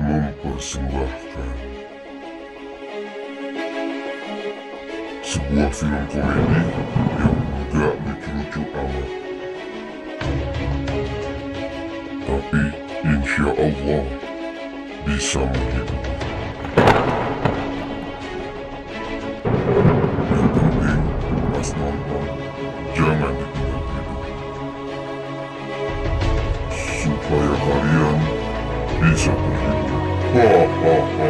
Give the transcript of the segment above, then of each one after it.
Mempersembahkan sebuah film komedi yang enggak lucu-lucu amat, tapi insya Allah bisa menghibur. Yang penting pas nonton jangan ditinggal tidur, supaya kalian bisa terhibur. Hahaha.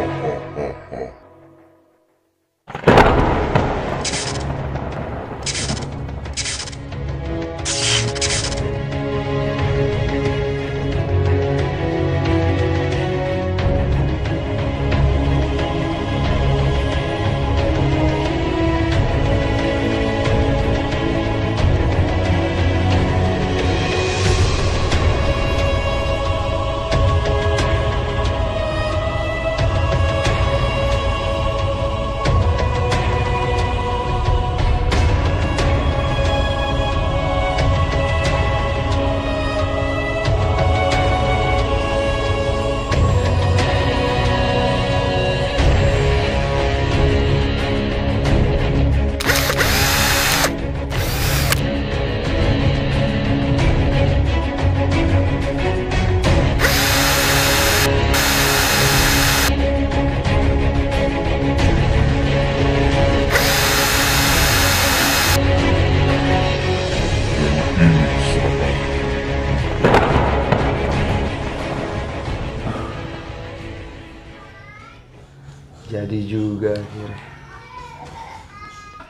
Jadi juga akhirnya.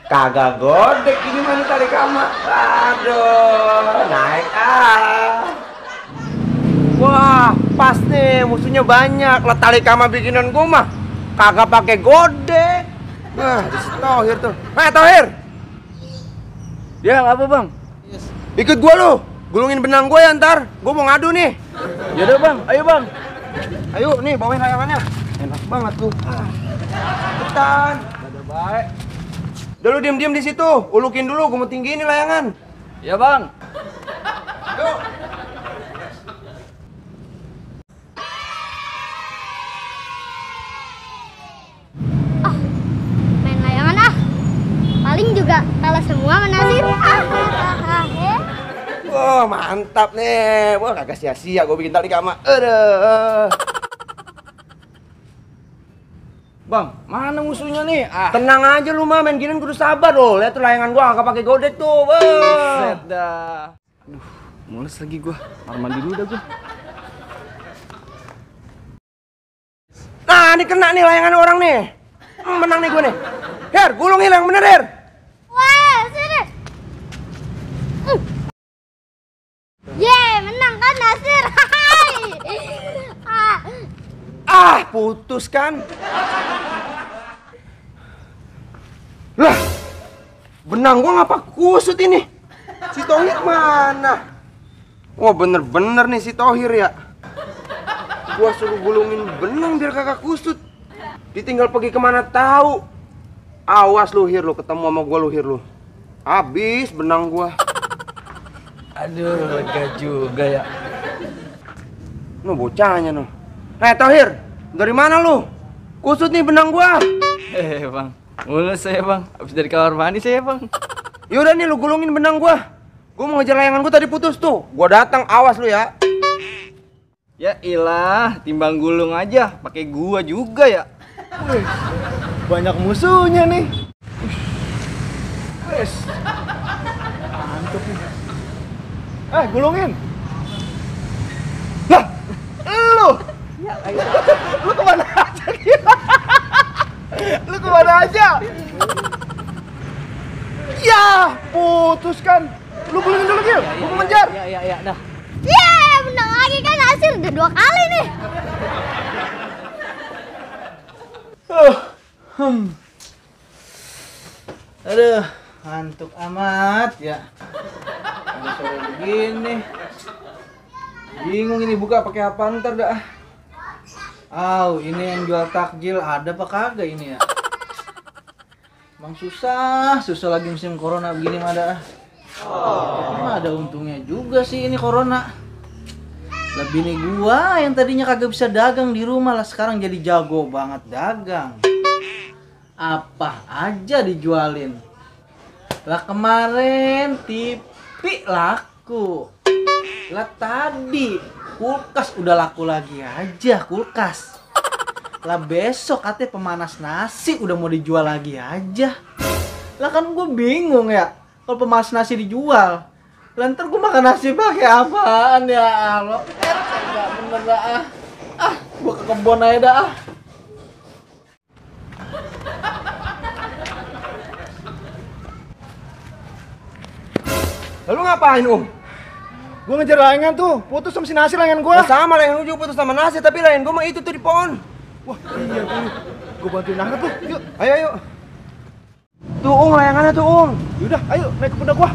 Kagak godek ini mana tali kamar. Aduh, naik Wah, pas nih musuhnya banyak. Lah tali kamar bikinan gua mah kagak pakai godek. Nah, di situ Tohir tuh. Tohir. Ya, apa bang? Ikut gua lu. Gulungin benang gua ya ntar. Gua mau ngadu nih. Yaudah bang, ayo bang. Ayo nih bawain layangannya. Enak banget tuh. Cepetan. Udah baik. Udah lu diem-diem di situ. Ulukin dulu, gua mau tinggiin nih layangan. Ya bang. Yuk. Main layangan ah. Paling juga kalah semua menasir. Wah, mantap nih. Wah, kagak sia-sia gua bikin tali kamar. Aduh. Bang, mana musuhnya nih? Tenang aja lu mah, main ginian kudu sabar loh. Lihat tuh layangan gua kagak pakai godek tuh. Set dah. Aduh, mules lagi gua. Kamar mandi dulu dah gua. Nah, ini kena nih layangan orang nih. Menang nih gua nih. Her, gulung hilang bener, Her. Wah, sini. Menang kan Nasir. Putus kan? Lah, benang gua ngapa kusut ini? Si Tohir mana? Wah, bener-bener nih si Tohir ya. Gua suruh gulungin benang biar kagak kusut. Ditinggal pergi kemana tahu. Awas lu Hir, lu ketemu sama gua lu Hir lu. Habis benang gua. Aduh, lega juga ya. Nu bocahnya nu. Tohir, dari mana lu? Kusut nih benang gua. Bang, mulus saya bang. Habis dari kamar mandi saya bang. Yaudah nih lu gulungin benang gua. Gua mau ngejar layangan gua tadi putus tuh. Gua datang, awas lu ya. Ya ilah, timbang gulung aja. Pakai gua juga ya. Wih, banyak musuhnya nih. Wes. Mantap nih. Gulungin. Lah, lu. Ya, ayo. Lu kemana aja? Lu kemana aja? Ya, putus kan. Lu gulungin dulu, Gil. Gua mau ngejar. Ya, dah. Menang lagi kan Nasir. Udah 2 kali nih. Aduh, ngantuk amat ya. Udah sore begini. Bingung ini buka pakai apa ntar dah. Ini yang jual takjil ada apa kagak ini ya? Emang susah lagi musim corona begini mah ada. Emang ada untungnya juga sih ini corona. Lebih nih gua yang tadinya kagak bisa dagang di rumah lah sekarang jadi jago banget dagang. Apa aja dijualin. Lah kemarin TV laku. Lah tadi kulkas udah laku lagi aja kulkas. Lah besok katanya pemanas nasi udah mau dijual lagi aja. Lah kan gue bingung ya kalau pemanas nasi dijual. Lah ntar gue makan nasi pakai apaan ya Allah. Enggak bener dah gue ke kebon aja dah Lalu ngapain Gue ngejar layangan tuh, putus sama si Nasir layangan gue. Sama layangan lu juga putus sama nasi, tapi layangan gua mah itu tuh di pohon. Wah iya tuh, gue bantuin angkat tuh, yuk. Ayo. Tuh layangannya tuh Yaudah, ayo naik ke pundak gue.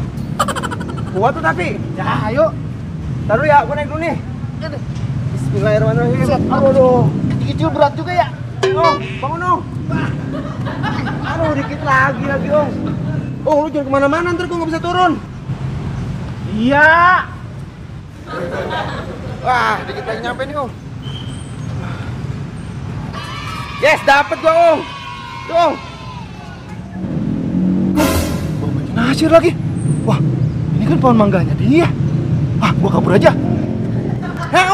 Kuat tuh tapi. Ya ayo. Taruh ya, gua naik dulu nih. Bismillahirrahmanirrahim. Aduh, kecil berat juga ya. Bangun Aduh, dikit lagi lu jangan kemana-mana, ntar gua nggak bisa turun. Iya. Wah, dikit lagi nyampe nih Yes, dapet gua Tuh Bawa Nasir lagi. Wah, ini kan pohon mangganya dia. Gua kabur aja. Hei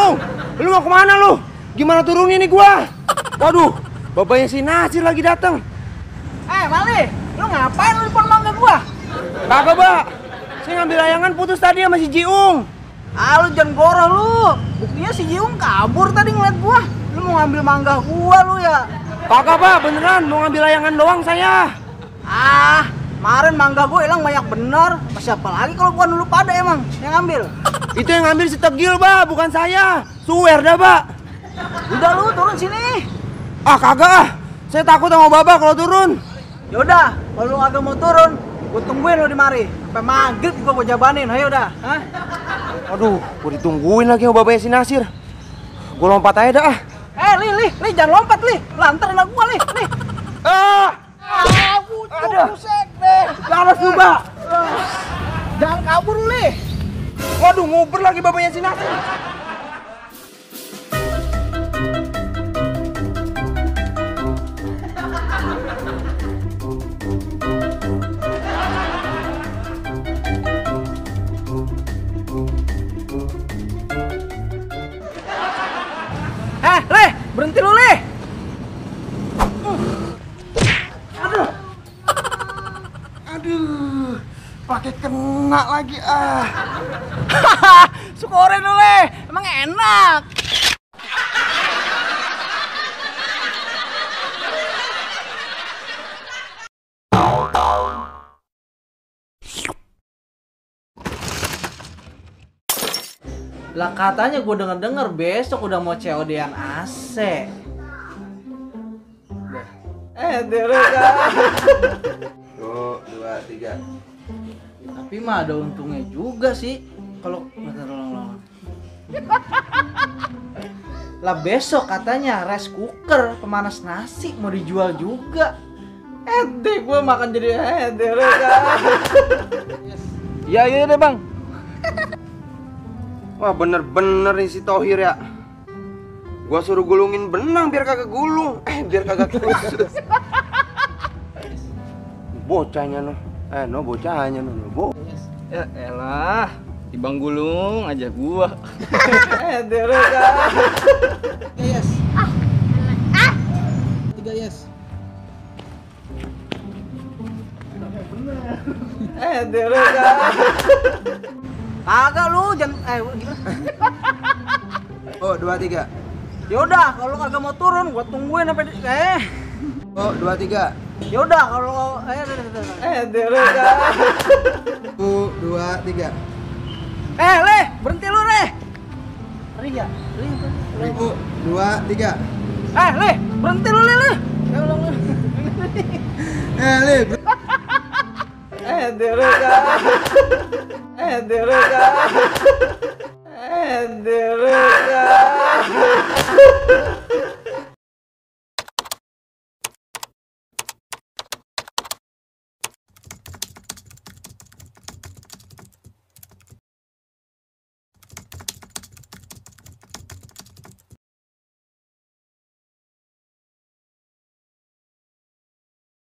lu mau kemana lu? Gimana turunin nih gua? Waduh, bapaknya si Nasir lagi datang. Mali, lu ngapain lu di pohon mangga gua? Kagak, Pak. Saya ngambil layangan putus tadi sama si Jiung. Lu jangan goroh lu. Buktinya si Jiung kabur tadi ngeliat gua. Lu mau ngambil mangga gua lu ya? Kagak, Pak, beneran mau ngambil layangan doang saya. Kemarin mangga gua hilang banyak bener. Siapa lagi kalau bukan lu pada emang yang ngambil? Itu yang ngambil si Tegil, Pak, bukan saya. Swear dah, Pak. Udah lu turun sini. Kagak. Saya takut sama Baba kalau turun. Yaudah, kalau lu agak mau turun, gua tungguin lu di mari. Sampai maghrib gua jabanin. Ayo dah. Aduh, gua ditungguin lagi sama bapaknya si Nasir. Gua lompat aja dah. Li, jangan lompat, Li. Lantar anak gua, Li. Buset deh. Laras lu, Pak. Jangan kabur, Li. Waduh, nguber lagi bapaknya si Nasir. Le, berhenti lu, Le. Aduh, pakai kena lagi Syukurin lu, Le. Emang enak. Lah katanya gue denger besok udah mau COD-an AC. Tuh, 2, 3. Tapi mah ada untungnya juga sih. Kalau lah besok katanya rice cooker pemanas nasi mau dijual juga. Gue makan jadi Iya deh bang. Wah, bener-bener nih si Thohir ya. Gua suruh gulungin benang biar kagak gulung. Biar kagak kusut. Bocahnya bocahnya Ya elah, Ibang gulung aja gua. Yes. 3 yes. Kagak lu jangan Oh, 2, 3. Yaudah kalau kagak mau turun gua tungguin sampai Oh, 2, 3. Yaudah kalau 1, 2, 3. Le, berhenti lu, Le. Ria. 1, 2, 3. Le, berhenti lu, Le. Le.